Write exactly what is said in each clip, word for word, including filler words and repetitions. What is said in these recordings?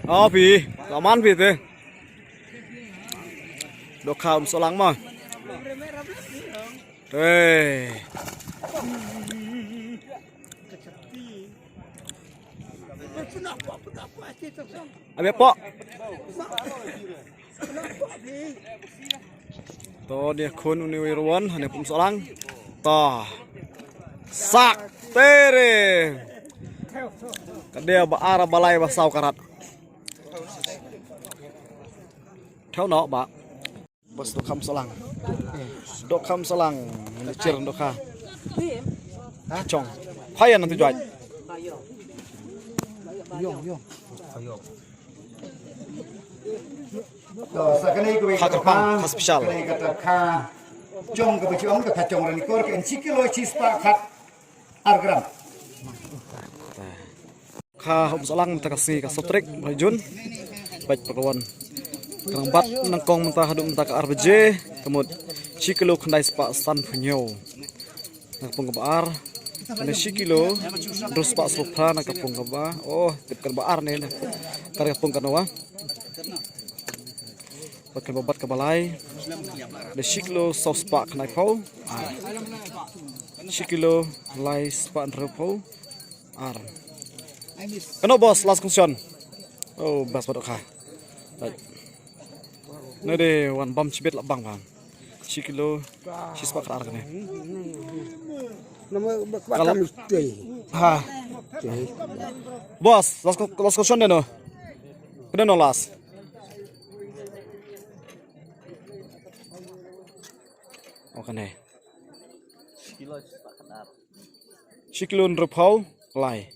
Oh, phi, laman phi te. Dohkha Umsohlang ma. Hey. Abi pok. To, dei khun une u Ïarawon, hane Umsohlang. To. Sak tere. Ka dei ba ar ba lai ba saw karat. Thew noh ba. Bos, dohkha Umsohlang. Dohkha Umsohlang. Ni chir dohkha. Ha chong. Phayan nanti juaj. Ïong, ïong. To, sa kane kawei ka, ha, kyrpang, ha special. Kane ka dohkha chong kaba ju ong, dohkha chong Ranikor, ka en shi kilo shi spah khat ar gram. Kha Umsohlang mynta ka sngi ka saw tarik Jun. Bad paralok, ka rangbah nyngkong mynta haduh mynta ka ar baje, ka mut shi kilo khyndai spah sanphew hynñiew na ka pung kaba ar. Kane shi kilo hynriew spah sanphew phra na ka pung kaba, oh, tip kaba ar ne na ka pung kaba ar. Bad kaba bad kaba lai, da shi kilo saw spah khyndaiphew ar. Shi kilo lai spah hynriewphew ar. Kano bos, last question. Oh, bas ba dohkha. Right. Nade wan bam chibit la bang bam. Shi kilo shi spah khat ar kane. Nama ba ka kam tei. Ha. Tei. Bos, last, last question dei no. Kane no last. Oh, kane. Shi kilo hynriewphew lai.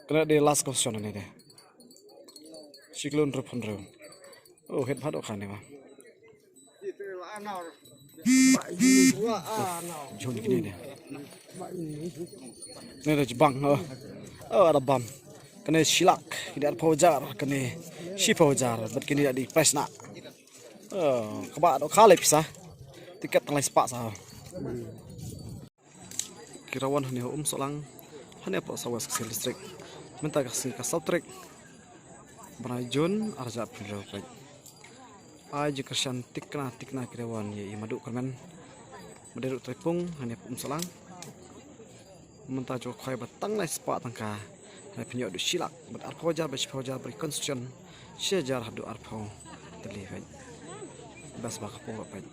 Kane dei last question ne dei. Shi kilo hynriewphew hynriew. Oh, het bha dohkha ne ba. Jhur kine dei. Ne dei jubang, oh. Oh, ada bam. Kane shi lak, kine arphew hajar, kane shiphew hajar, bad kine dei prize na. Oh, kaba dohkha lei pisa. Tiket tang lai spah sa. Ki Ïarawon hane ha Umsohlang, hane hapoh South West Khasi Hills District. Mynta ka sngi ka saw tarik bnai Jun, ar hajar arphew hynriew. Ai jingkyrshan tikna tikna ki Ïarawon ïa i Madu Kyrmen. Madu Tripung hane hapoh Umsohlang. Mynta ju khwai ba tang lai spah tyngka. Hane pynïoh haduh shi lak, bad arphew hajar bad shiphew hajar bad ki consolation shi hajar haduh arphew tylli peit. Bas ba ka pung ba peit.